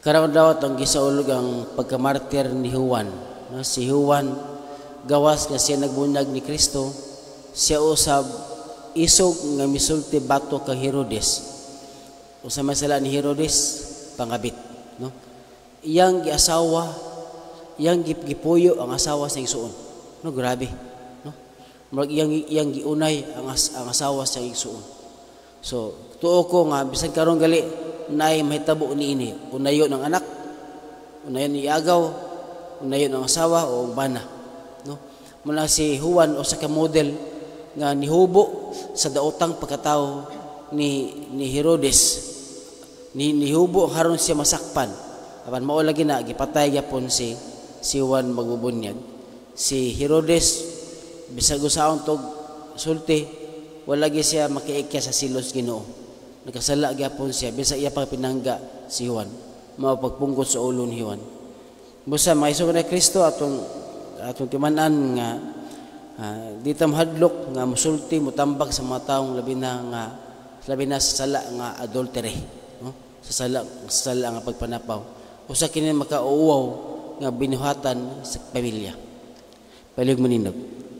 Karong adlaw atong gisaulog ang pagkamartir ni Juan. No, si Juan, gawas nga siya nagbunyag ni Kristo, siya usab isog nga misulti batok kang Herodes. Usa may sala ni Herodes, pangabit, no? Iyang giasawa, iyang gipuyo ang asawa sa igsuon. No, grabe, no? Murag iyang giunay ang asawa sa igsuon. So, tuo ko nga bisan karon gali naay mahitabo niini. Unayon ang anak, unayon ni agaw, unayon ang asawa o ang bana, no? Muna si Juan usa ka model nga nihubo sa daotang pagkatao ni Herodes. Ni nihubo haron siya masakpan. Apan mao lagi na gipatay gyapon si Juan Magbubunyag. Si Herodes, bisag usaon tog sulti, wala gyud siya makiikya sa silos Ginoo. Nakasala gyapon siya bisag iya pa pinangga si Juan. Mao pagpunggot sa ulo ni Juan. Busa mga igsoon ni Kristo, atong timan-an nga di ta mahadlok nga musulti, mutambag sa mga taong labi na sa sala nga adultery, no? Sa sala nga pagpanapaw. Usa kini makauwaw nga binuhatan sa pamilya. Palihog manindog.